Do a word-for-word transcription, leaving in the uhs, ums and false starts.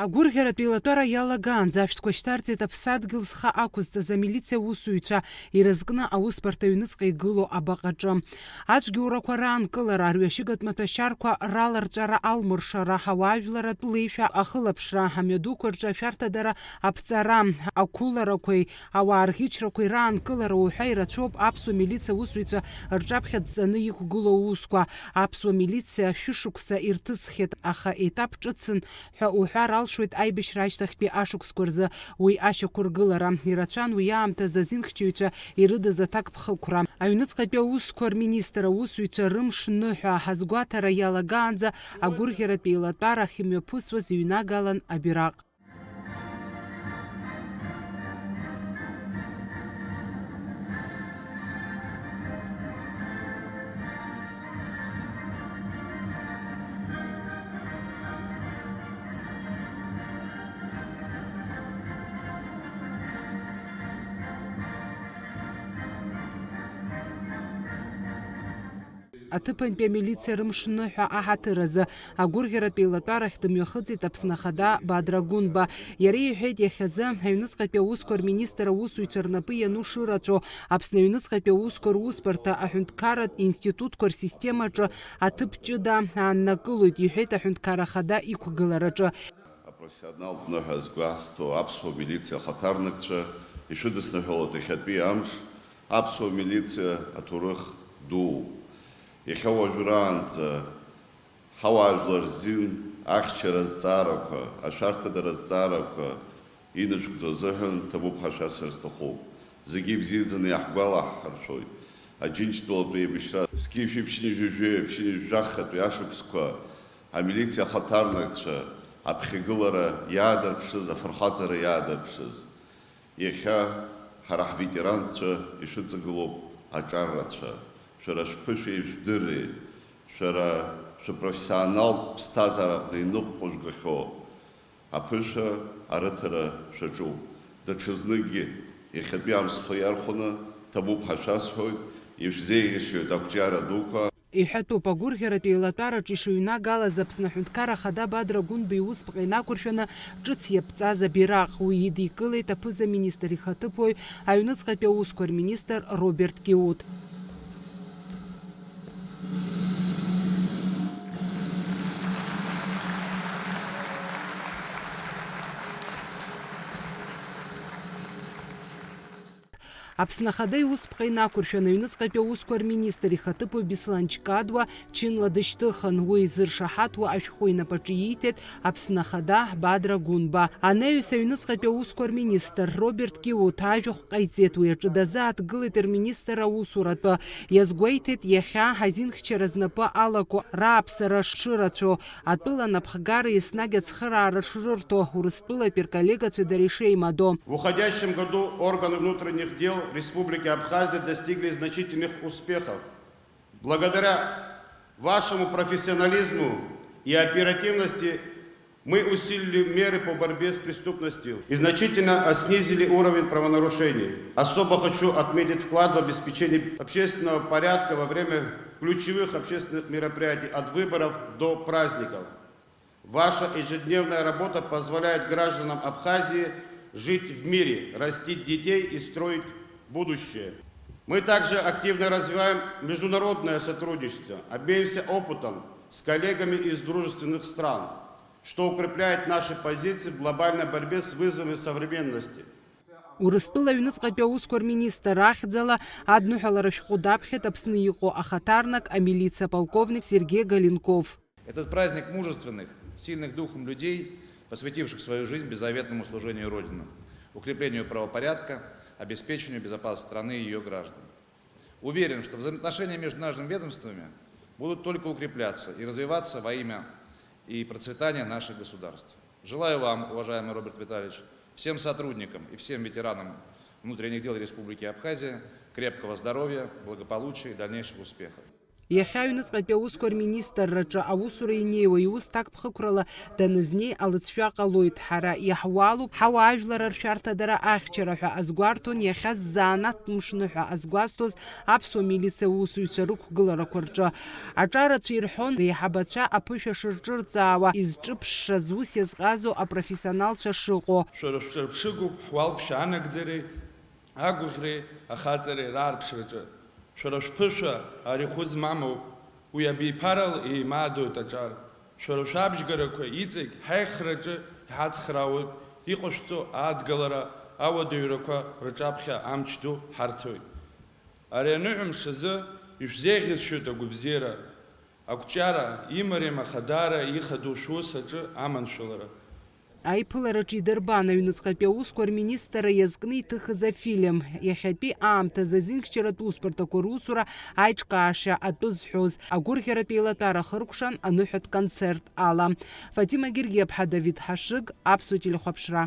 Агәырӷьаратә еилатәара иалагаанӡа ашәҭқәа шьҭарҵеит аԥсадгьыл зхы ақәызҵаз амилициа аусзуҩцәа ирызкны аусбарҭа аҩныҵҟа игылоу абаҟаҿы. Ацәгьоурақәа раанкылара, арҩашьыгатә маҭәашьарқәа раларҵәара, алмыршара, ауаажәларратә леишәа ахылаԥшра, амҩадуқәа рҿы ашәарҭадара аԥҵара, ақәыларақәеи ауаа рӷьычрақәеи раанкылара уҳәа ирацәоуп аԥсуа милициа аусзуҩцәа рҿаԥхьа дҵаны иқәгылоу аусқәа. Аԥсуа милициа шәышықәса ирҭысхьеит, аха етап ҿыцын ҳәа уҳәар алшоит аибашьра ашьҭахьтәи ашықәсқәа рзы уи ашьақәыргылара. Ирацәан уи аамҭазы азинхьчаҩцәа ирыдыз аҭакԥхықәра. Аҩныҵҟатәи аусқәа рминистр аусзуҩцәа рымш ныҳәа азгәаҭара иалагаанӡа агәырӷьаратә еилатәара ахьымҩаԥысуаз иҩнагалан абираҟ. Аҭыԥантәи амилициа рымш ныҳәа аҳаҭыр азы агәырӷьаратә еилатәарахь дымҩахыҵит Аԥсны Ахада Бадра Гәынба. Иара иҳәеит, иахьазы аҩныҵҟатәи аусқәа рминистр аусзуҩцәа рнапы иану шырацәоу Аԥсны аҩныҵҟатәи аусқәа русбарҭа аҳәынҭқарратә институтқәа рсистемаҿы аҭыԥ ҷыда ааннакылоит, иҳәеит Аҳәынҭқар Ахада иқәгылараҿы. Апрофессионалтә ныҳәа згәасҭо аԥсуа милициа ахаҭарнакцәа ишәыдысныҳәалоит иахьатәи амш аԥсуа милициа аҭоурых дуу. Иахьа уажәраанӡа ҳауаажәлар рзин ахьчара азҵаарақәа, ашәарҭадара азҵаарақәа инышәкӡо азыҳәан ҭабуп ҳәа шәасҳәар сҭахуп. Зегьы ибзиаӡаны иаҳгәалаҳаршәоит. Аџьынџьтәылатәи еибашьра зқьи жәшәи ԥшьынҩажәи жәаҩа, ԥшьынҩажәи жәахатәи ашықәсқәа амилициа ахаҭарнакцәа аԥхьагылара иаадырԥшыз, афырхаҵара иаадырԥшыз. Иахьа ҳара ҳветеранцәа ишәыҵагылоуп аҿар рацәа. Шәара шәԥышәеи шәдырреи, шәара шәыпрофессионалтә ԥсҭазаара аҟны иныҟәыжәгахьоу аԥышәа арыҭара шәаҿуп. Даҽазныкгьы иахьатәи амш схы иархәаны ҭабуп ҳәа шәасҳәоит, ишәзеиӷьасшьоит ақәҿиара дуқәа. Иҳәатәуп, агәырӷьаратә еилатәараҿы ишыҩнагалаз Аԥсны Аҳәынҭқар Ахада Бадра Гәынба иусԥҟа инақәыршәаны ҿыц иаԥҵаз абираҟ. Уи идикылеит аԥыза-министр ихаҭыԥуаҩ, аҩныҵҟатәи аусқәа рминистр Роберт Киут. Аԥсны Ахада иусԥҟа инақәыршәан, аҩныҵҟатәи аусқәа рминистр ихаҭыԥуаҩ Беслан Ҷкадуа чынла дышьҭыхын. Уи зыршаҳаҭуа ашәҟәы инапаҿы ииҭеит Аԥсны Ахада Бадра Гәынба. Анаҩс аҩныҵҟатәи аусқәа рминистр Роберт Киут ажәахә ҟаиҵеит. Уи аҿы дазааҭгылеит рминистр аусуратәы. Иазгәеиҭеит, иахьа ҳазинхьчара знапы алаку рааԥсара шрырацәоу, атәыла анапхгара еснагь ацхыраара шрырҭо, Урыстәылатәи рколлегацәа дара ишеимадо. В уходящем году органы внутренних дел Республики Абхазия достигли значительных успехов. Благодаря вашему профессионализму и оперативности мы усилили меры по борьбе с преступностью и значительно снизили уровень правонарушений. Особо хочу отметить вклад в обеспечение общественного порядка во время ключевых общественных мероприятий от выборов до праздников. Ваша ежедневная работа позволяет гражданам Абхазии жить в мире, растить детей и строить будущее. Мы также активно развиваем международное сотрудничество, обмениваемся опытом с коллегами из дружественных стран, что укрепляет наши позиции в глобальной борьбе с вызовами современности. Урыстәыла аҩныҵҟатәи аусқәа рминистр ахьӡала адныҳәалара шәҟәы даԥхьеит Аԥсны иҟоу ахаҭарнак, амилициа полковник Сергей Галенков. Этот праздник мужественных, сильных духом людей, посвятивших свою жизнь беззаветному служению Родины, укреплению правопорядка, обеспечению безопасности страны и ее граждан. Уверен, что взаимоотношения между нашими ведомствами будут только укрепляться и развиваться во имя и процветания наших государств. Желаю вам, уважаемый Роберт Витальевич, всем сотрудникам и всем ветеранам внутренних дел Республики Абхазия крепкого здоровья, благополучия и дальнейших успехов. Иахьа аҩныҵҟатәи аусқәа рминистрраҿы аусура инеиуа иус ҭакԥхықәрала данызнеи алыҵшәа ҟалоит. Ҳара иаҳуалуп ҳауаажәлар ршәарҭадара ахьчара ҳәа азгәарҭон, иахьа ззаанаҭтә мшны ҳәа азгәазҭоз аԥсуа милициа усзуҩцәа рықәгыларақәа рҿы. Аҿарацәа ирҳәон, реиҳабацәа аԥышәа шырҿырҵаауа, изҿыԥшшаз ус иазҟазоу апрофессионалцәа шыҟоу. Шәара шәҿырԥшыгоуп ҳуалԥшьа анагӡареи агәаӷьреи ахаҵареи раарԥшраҿы. Шәара шәԥышәа ари хәы змамоуп, уи абиԥарала еимаадоит аҿар. Шәара шәабжьгарақәа иҵегь ҳаихраҿы иҳацхраауеит, иҟашәҵо адгалара ауадаҩрақәа рҿаԥхьа амч ду ҳарҭоит. Ари аныҳәамш азы ишәзеиӷьасшьоит агәабзиара, ақәҿиара, имариам ахадаара ихадоу шәус аҿы аманшәалара. Аиԥылараҿы идырбан аҩныҵҟатәи аусқәа рминистрра иазкны иҭыхыз афильм. Иахьатәи аамҭазы азинхьчаратә усбарҭақәа русура аиҿкаашьа атәы зҳәоз, агәырӷьаратә еилатәара хыркәшан аныҳәатә концерт ала. Фатима Гергиаԥҳа, Давид Ҳашыг, Аԥсуа телехәаԥшра.